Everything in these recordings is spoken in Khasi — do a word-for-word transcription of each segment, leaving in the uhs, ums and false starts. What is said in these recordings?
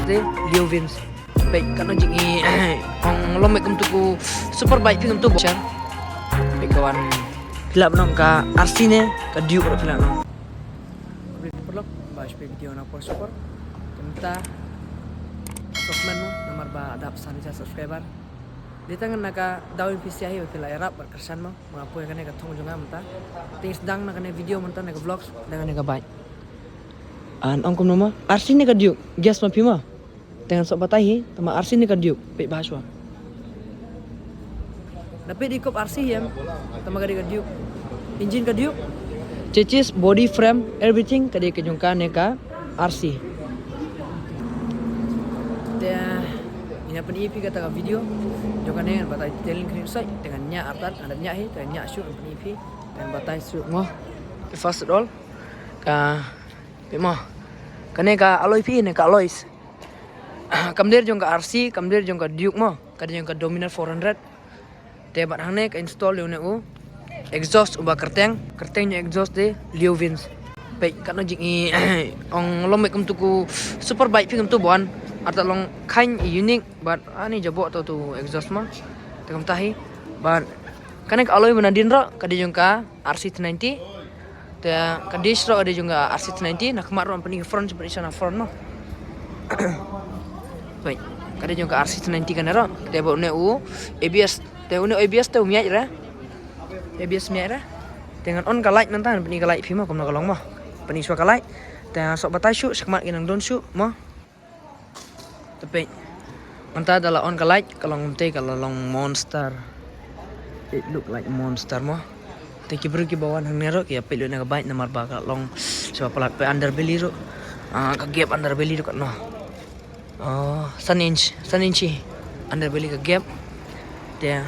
Te Leo Vins. Peit katno jing i ong lom kumtu ku super bike phi kumtu bochan. Peit kawan. Phi lah ban ong ka R C ne ka Duke ruh phi lah ban ong. Paralok, ba shu peit video na por super. Kumta. Sokmen mo namar ba dap san hajar subscriber. Dei tang na ka daw in phi sia hi ba phi lah ïarap bad kyrshan mo. Nga poi kane ka thong jong nga mynta. Te sdang na kane video mynta na ka vlogs na kane ka bike. An ong kumno ma? R C ne ka Duke? Guess ma phi ma? Te ngan sop batai hi, tangba R C ne ka Duke? Peit bha shuwa. Da peit i kop R C hi em, tangba ka dei ka Duke. Engine ka Duke. Chassis, body, frame, everything ka dei ka jong kane ka R C. Te ïa pyni phi kata ka video jong kane, ngan batai detailing kane shuh. Te ngan ñiah artat, ngan ñiah hi, te ngan ñiah shuh, ngan pyni phi, ngan batai shuh mo. First of all, ka, peit mo, kane ka alloy phi ne ka alloys. Kam dei jong ka R C, kam dei jong ka Duke mo, ka dei jong ka Dominar four hundred. Te bad hangne ka install ïa une u exhaust uba kyrteng, kyrteng ïa exhaust de Leo Vins. Peit katno jing i ong lom kumtu ku super bike phi kumtu bon. Arta long khain unique bad ani jabo to tu exhaust ma. Te kumta hi bad kane ka alloy ba nadien ruh ka dei jong ka R C three ninety. Te ka disc ruh ka dei jong ka R C three ninety, na khmat ruh pyni front, pyni sha na front mo. Peit, ka dei jong ka R C three ninety kane ruh. Te ba une u A B S, te une A B S te u miat re. A B S miat re. Te ngan on ka light mynta, pyni ka light phi mo kumno ka long mo. Pyni shuwa ka light. Te sop batai shuh, shakhmat ki nang don shuh mo. Te peit. Mynta da la on ka light, ka long kumte, ka la long monster. It look like monster mo. Te ki briew kiba wan hangne ruh ki ïa peit lut na ka bike namar ba ka long shuwa palat, peit underbelly ruh. Ah, ka gap underbelly ruh katno. Oh, san inch, san inch hi underbelly ka gap. Te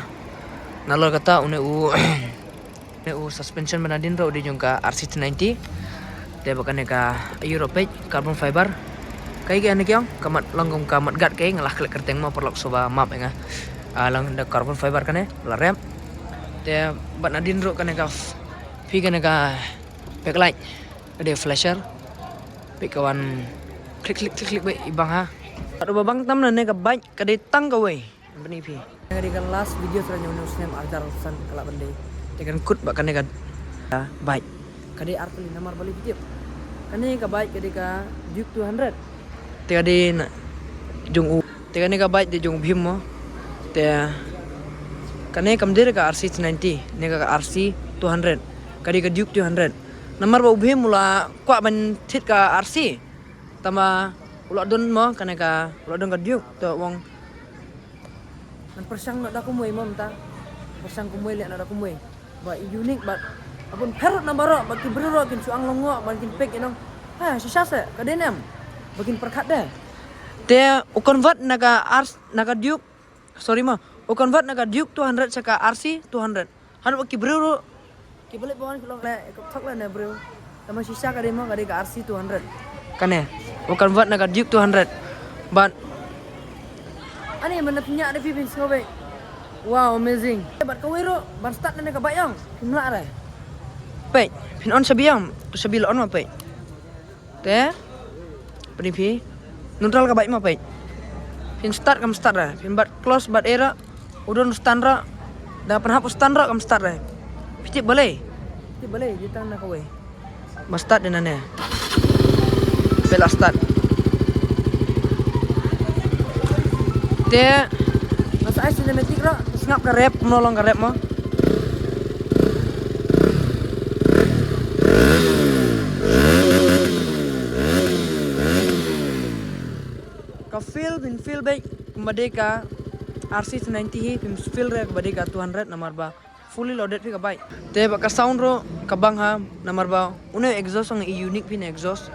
nalor kata une u Ne u suspension ba nadien ruh u dei jong ka R C three ninety. Te ba kane ka aïu ruh peit carbon fiber. Kaei kaei ne ki ong ka mat long kum ka mat gat kaei nga lah klet kyrteng mo paralok sngewbha map ïa nga. Ah, long da carbon fiber kane la rep. Te ba nadien ruh kane ka f-, phi kane ka backlight ka dei flasher. Phi ka wan klik klik klik klik ba i bang ha. Ka dei ba bang tam na ne ka bike ka dei tang kawei. Bni phi. Ka dei ka last video sra ñiew ñiew snem arjar san ka la ban dei. Te kan kut ba kane ka bike. Ka dei ar tylli namar bali video. Kane ka bike ka dei ka Duke two hundred. Te ka dei na jong u. Te kane ka bike dei jong u Bhim mo. Te kane kam dei ka R C three ninety, ne ka R C two hundred. Ka dei ka Duke two hundred. Namar ba u Bhim u la kwah ban thied ka R C. Tama u la don mo kane ka u la don ka Duke to wong. Ngan pyrshang noh da kumwei mo mynta. Pyrshang kumwei leh noh da kumwei. Ba unique bad. Abun pherot na baroh ba ki briew ruh kin shu ang long ngoh ba kin pek ïa nong. Ha, shisha se ka dei nem. Ba kin pyrkhat de. Te u convert na ka ars na ka Duke. Sorry mo. U convert na ka Duke two hundred sha ka R C two hundred. Hanu ki briew ruh. Ki balik bawan ki long le, ka thok le ne briew. Tama shisha ka dei mo ka dei ka R C two hundred. Kane. U convert na ka Duke two hundred. But ani mana punya ada pipin snobe. Wow, amazing. But kawei ruh ban start na ka bike ïong. Phin lah re. Peit, phin on shabi ïong. Tu shabi la on ma peit. Te. Pynip hi. Neutral ka bike ma peit. Phin start kam start re. Phin bat close bat era. U don stand ra. Da pynhap u stand ra kam start re. Phi tip balei? Tip balei, di tang na kawei. Ba start de nane. Pela start. Te. Masa ai cinematic ra. Sngap ka rep, no long ka rep mo. Ka feel, phin feel beit kumba dei ka R C two ninety hi, phin feel re kumba dei ka two hundred namar ba fully loaded phi ka bike. Te ba ka sound ruh ka bang ha namar ba une exhaust ong i unique phi ne exhaust.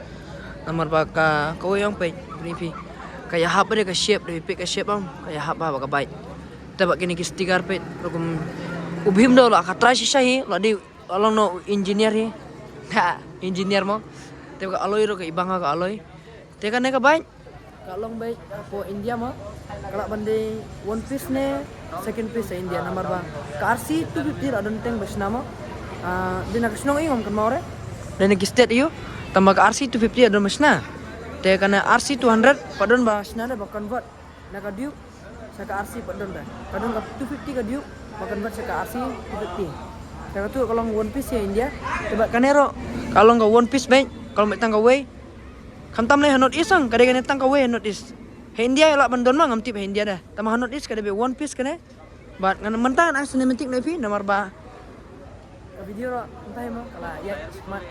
Namar ba ka, kawei ong peit, phi phi. Ka ïahap ba dei ka shape, dei phi ka shape ong, ka ïahap ba, ba ka bike. Te ba kine ki sticker peit, rukum u Bhim do la ka try shisha hi, la dei la long no engineer hi. Ha, engineer mo. Te ba ka alloy ruh ka i bang ha ka alloy. Te kane ka bike. Ka long bike, ah, po India mo. Ka lah ban dei one piece ne, second piece ha India. Namar ba ka R C two fifty la don teng ba shna mo. Ah, dei na ka shnong ïong kan mo re. Dei na ki state ïu. Tama ka R C two fifty la don ba shna. Te kane R C two hundred pat don ba shna da ba convert na ka Duke sha ka R C pat don da. Ka don ka two fifty ka Duke ba convert sha ka R C two fifty. Te katu ka long one piece ha India. Te bad kane ruh ka long ka one piece bad ka long bad tang kawei. Khamtam lei ha North East ang, ka dei kane tang kawei ha North East. Ha India lah ban don ma ngam tip ha India da. Tangba ha North East ka dei bad one piece kane. Bad ngan mynta ngan ai cinematic na phi namar ba ka video ruh mynta hi mo ka la ïaid shikmat.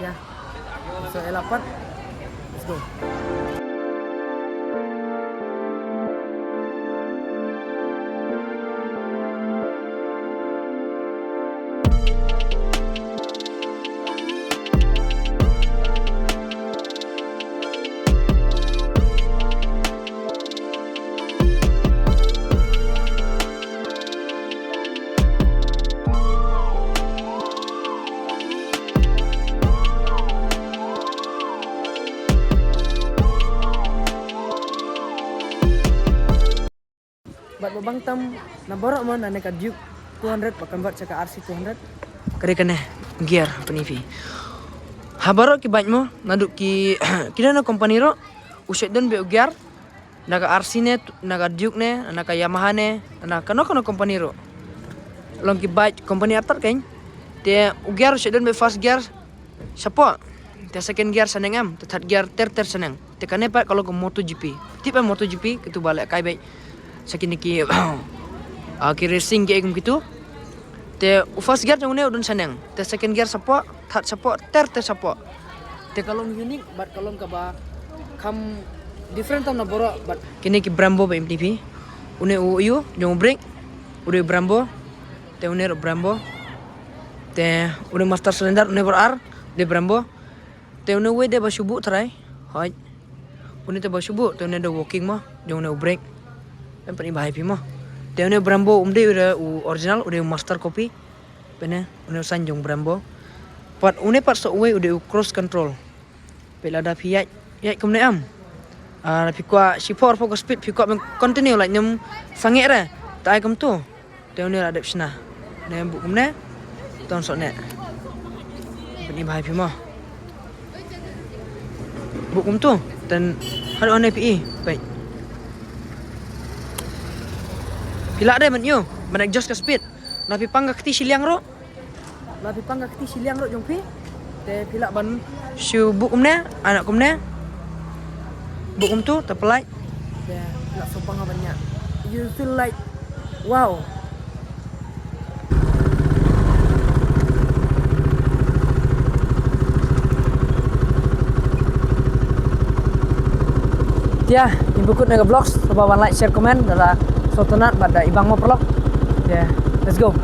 Ya. So ïa la pat. Let's go. Bad ba bang tam na baroh mo na ne ka Duke two hundred ba convert sha ka R C two hundred. Ka dei kane gear pyni phi. Ha baroh ki bike mo naduh ki kine na company ruh u shet don bad u gear. Na ka R C ne, na ka Duke ne, na ka Yamaha ne, na kano kano company ruh. Long ki bike company artat kan. Te u gear u shet don bad first gear shapoh. Te second gear shaneng em, te third gear ter ter shaneng. Te kane pat ka long ka MotoGP. Tip em MotoGP kitu ba leh kai bad sha kine ki ah, ki racing ki ei kum kitu. Te u first gear jong une u don shaneng. Te second gear shapoh, third shapoh, ter ter shapoh. Te ka long unique bad ka long kaba kham different tam na baroh bad kine ki Brembo ba em T V. Une u ïu jong u brake u dei Brembo. Te une ruh Brembo. Te une master cylinder une bar ar dei Brembo. Te une wei dei ba shu buh trai. Hoi. Une te ba shu buh te une dei working mo jong une u brake. Em pyni bha ïa phi mo. Te une Brembo um dei u dei u original u dei u master copy. Pene une u sign jong Brembo. Pat une pat sa uwei u dei u cruise control. Peit lada phi ïaid ïaid kumne em. Ah, phi kwah shiphew arphew ka speed phi kwah ban continue like nem sangeh re. Ta ai kumtu. Te une la dep shna. Ne buh kumne. Ton sok ne. Pyni bha ïa phi mo. Buh kumtu. Ten haduh ne phi i. Peit. Phi lah de ban ïoh ban adjust ka speed. Na phi pang ka kti shiliang ruh. La phi pang ka kti shiliang ruh jong phi. Te phi lah ban shu buh kumne, anak kumne. Buh kumtu, te pynlait. Te phi lah shu pang ban ïa. You feel like, wow. Te ïa, in bukut na ka vlogs, sngewbha ban like, share, comment, da la sngewtynnat bad da i bang mo paralok. Te ïa, let's go.